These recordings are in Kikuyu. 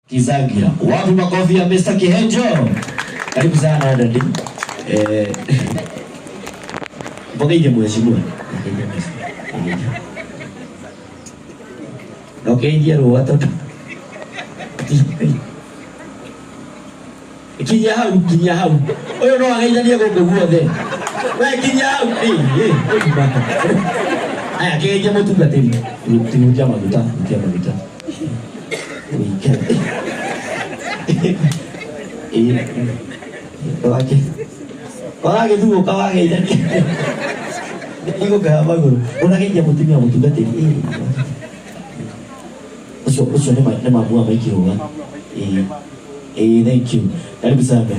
Kizagira. Wapi makofi ya Mr. Kihenjo? Karibu sana dadi. Eh, mbogeire mheshimiwa. Mbogeire mheshimiwa. Ndokeithie rũa tondũ kinyia hau, kinyia hau. Ũyũ no ageithanie gũkũ guothe. We kinyia hau. Ĩ, ĩ, ĩ, aya kĩgeithie mũtungatĩri. Tihutia maguta, hutia maguta. Waragĩthuũka wageithania igũkaha magũrũ ũrageithia mũtumia mũtungatĩri. Ũcio ũcio nĩ mamu wa maikĩrũga. Ĩĩ ĩĩ, thank you, karibu sana.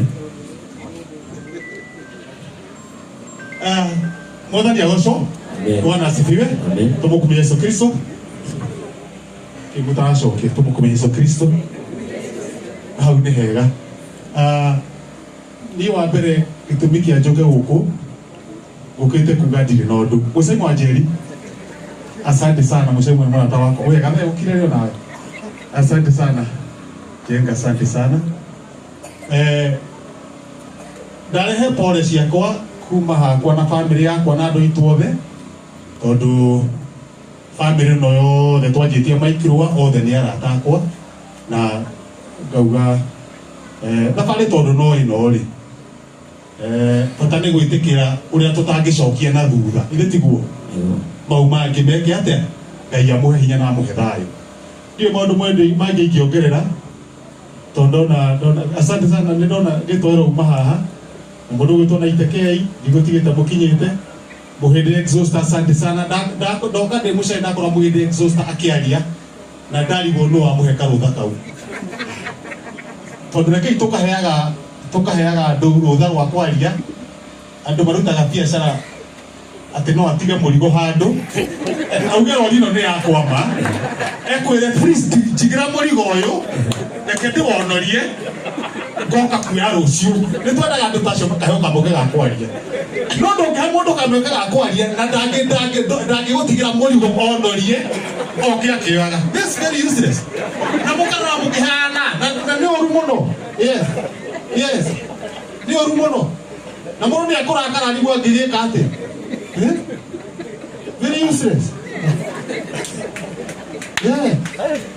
Ah, Mwathani agocwo. Amen. Bwana asifiwe. Amen. Tumukumie Yesu Kristo. Kimutaracokia tumukumie Yesu Kristo. Hau nĩ hega. Ah, niĩ wa mbere gĩtũmi kĩa njoke gũkũ ngũkĩte kuga ndirĩ na ũndũ. Mũcai Mwanjeri, asante sana mũcai mwana mũrata wakwa. Wega gathe ũkire rĩo nawe. Asante sana. Jenga, asante sana. Eh, ndarehe pole ciakwa kuma hakwa na family yakwa na andũ aitũ othe tondũ family ĩno yothe twanjĩtie maikirwa othe nĩ arata akwa na ngauga eh, thabarĩ tondũ no ĩno rĩ eh, bata nĩ gwĩtĩkĩra ũrĩa tũtangĩcokia na thutha ithe tiguo mau mangĩ meke atĩa. Ngai amũhe hinya na amũhe thayũ. Ndiũĩ maũndũ mwendĩ mangĩ ingĩongerera tondũ ndona ndona asante sana nĩ ndona gĩtoero uma haha na mũndũ ũgwĩtwo na itekei ndigũtigĩte mũkinyĩte mũhĩndĩ exhauster, asante sana. Ndoka ndĩ mũcere ndakora mũhĩndĩ exhauster akĩaria na ndarigwo nũ wamũhe karũtha kau tondũ rekei tũkaheaga tũkaheaga andũ rũtha rwa kwaria. Andũ marutaga biacara atĩ no atige mũrigo handũ auge rori ĩno nĩ yakwama ekwĩre, "Please njigĩra mũrigo ũyũ reke ndĩwonorie ngoka kuoya rũciũ." Nĩ twendaga andũ ta acio makaheo kamweke ga kwaria no ndũngĩhe mũndũ kamweke ga kwaria na ndangĩgũtigĩra mũrigo onorie oke akĩoyaga. This is very useless na mũkarora mũkĩhana na nĩ ũru mũno. Yes, nĩ ũru mũno na mũndũ nĩ ekũrakara nĩguo angĩgĩka atĩa. Eh? Very useless. Yeah.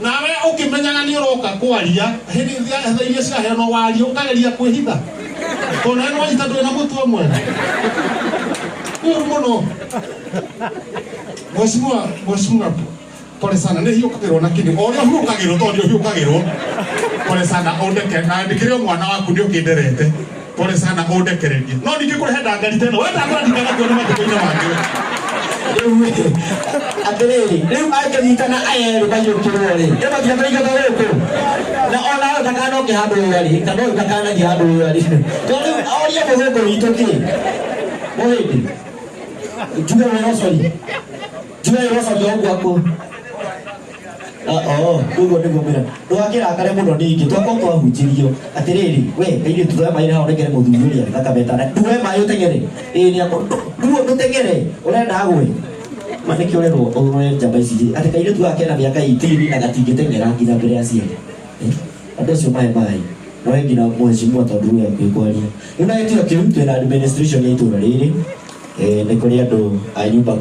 Nawe ũkĩmenyaga nĩ ũroka kwaria hĩndĩ thaa iria ciraheanwo waria ũkageria kwĩhitha tondũ nawe nĩwanyita ndũrĩ na mũtwe mwega. Nĩ ũru mũno. Mheshimiwa, mheshimiwa, pole sana. Nĩ hiũkagĩrwo na kĩndũ o ũrĩa ũhiũkagĩrwo tondũ nĩ ũhiũkagĩrwo. Pole sana ũndeke na ndĩkĩrĩ o mwana waku nĩ ũkĩnderete. Pole sana ũndekererie no ningĩ kũrehe ndangari teno we ndakora ndikanakuona matukũ-inĩ mangĩ. Rĩu atĩrĩrĩ, rĩu angĩnyitana aya erĩ maiyũkĩrwo rĩ ĩ matiatũingata gũkũ na onawe ndakanoke handũ ũyũ arĩ kana ũyũ ndakanathiĩ handũ ũyũ arĩ tondũ rĩu orie mũthũngũ witũ kĩ mũhĩndĩ njuge wĩra ũcori njuge wĩra ũcori o gwaku. Oh, ũguo nĩguo mwĩra ndũgakĩrakare mũno ningĩ twakorwo twahunjĩrio atĩrĩrĩ we kairĩtu ndoya maĩ haha ũnengere mũthuri ũrĩa thakame ĩtana nduoe maĩ ũteng'ere ĩĩ nĩ ako nduo ndũteng'ere ũrenda agwe ma nĩkĩo ũrerwo ũrore njamba ici atĩ kairĩtu gaka kena mĩaka 18 na gatingĩteng'era nginya mbere ya ciana. Eh, andũ acio maĩ maĩ noe nginya mheshimiwa tondũ we akuĩ kwaria rĩu na gĩtĩo kĩu twĩna administration ya itũra rĩrĩ. Eh, nĩ kũrĩ andũ a nyumba.